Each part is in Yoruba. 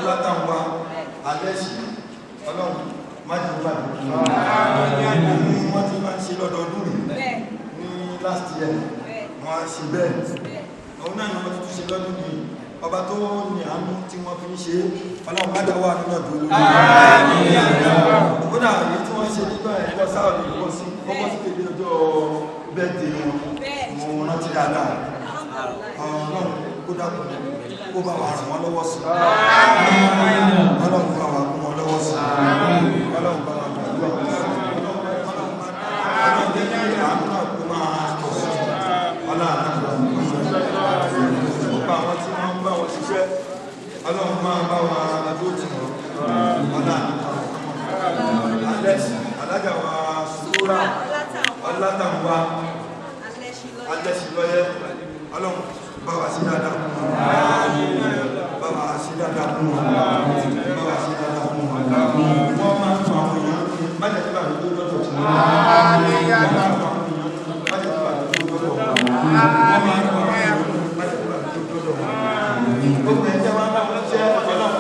Ọlátànwá Alẹ́sì, Ọlọ́run má jẹ́ bá mi. Wọ́n ti máa ń ṣe lọ́dọọdún rẹ̀. Ní last year, wọ́n á ṣe bẹ́ẹ̀. Òun náà ni wọ́n ti tún ṣe lọ́dún yìí. Ọba tó ní àánú tí wọ́n fi ń ṣe, Ọlọ́run má dáwọ́ àánú náà dúró lórí. Kódà èyí tí wọ́n ṣe nígbà ẹ̀kọ́ sáà ní ìbọn sí kọ́kọ́ sí kéde ọjọ́ bẹ́ẹ̀dẹ̀ wọn. Mo rántí dáadáa. Ọlọ́run kó dákun, kó bá wa ràn wọ́n lọ́wọ́ sí. Ọlọ́run bá wa kún wọn lọ́wọ́ sí. Ọlọ́run bá wa gbàdúrà wọn sí. Ọlọ́run jẹ́ kí àánú náà kó máa pọ̀ sí. Ọlọ́run gbogbo àwọn tí wọ́n ń bá wọn ṣiṣẹ́, Ọlọ́run máa bá wa dúró tì wọ́n. Ọlọ́run alájà wa Sùúrà Ọlátànwá Alẹ́sìlọ́yẹ́, Ọlọ́run bá wa sí dáadáa fún wọn, bá wa sí dáadáa fún wọn, bá wa sí dáadáa fún wọn. Wọ́n máa ń tún àwọn èèyàn, má jẹ́ kí bàbá tó lọ́dọ̀ tí wọ́n máa ń tún àwọn èèyàn, má jẹ́ kí bàbá tó lọ́dọ̀ wọn. Wọ́n máa ń tún àwọn èèyàn, má jẹ́ kí bàbá tó lọ́dọ̀ wọn. Gbogbo ẹ̀jẹ̀ wọn bá wọn jẹ́ Ọlọ́run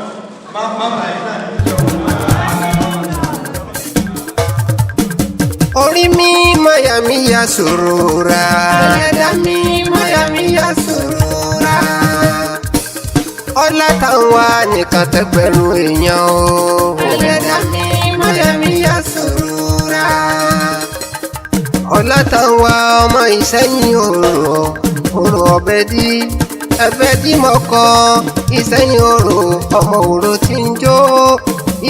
má má bàa yín náà ní ìjọba. Orí mi máyà mi ya sòrora. Ẹlẹ́dàá mi máyà mi ya sòrora. Ọlá táwa nìkan tẹ́gbẹ̀rún èèyàn o. Ẹlẹ́dàá mi máyà mi ya sòrora. Ọlá táwa ọmọ Ìsẹ́yìn òrò òrò ọ̀bẹ dí ẹ̀bẹ̀ dí mọ́kọ Ìsẹ́yìn òrò ọmọ òrò tí ń jó,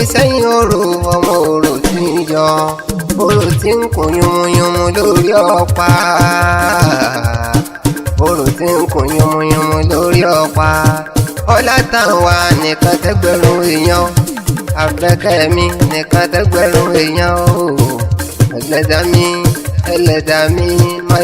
Ìsẹ́yìn òrò ọmọ òrò tí ń yọ, òrò tí ń kún yúnmúyúnmú lórí ọ̀pá, òrò tí ń kún yúnmúyúnmú lórí ọ̀pá. Ọlá táwa nìkan tẹ́gbẹ̀rún èèyàn, abẹ́kẹ́ mi nìkan tẹ́gbẹ̀rún èèyàn o. Ẹlẹ́dàá mi, ẹlẹ́dàá mi máa.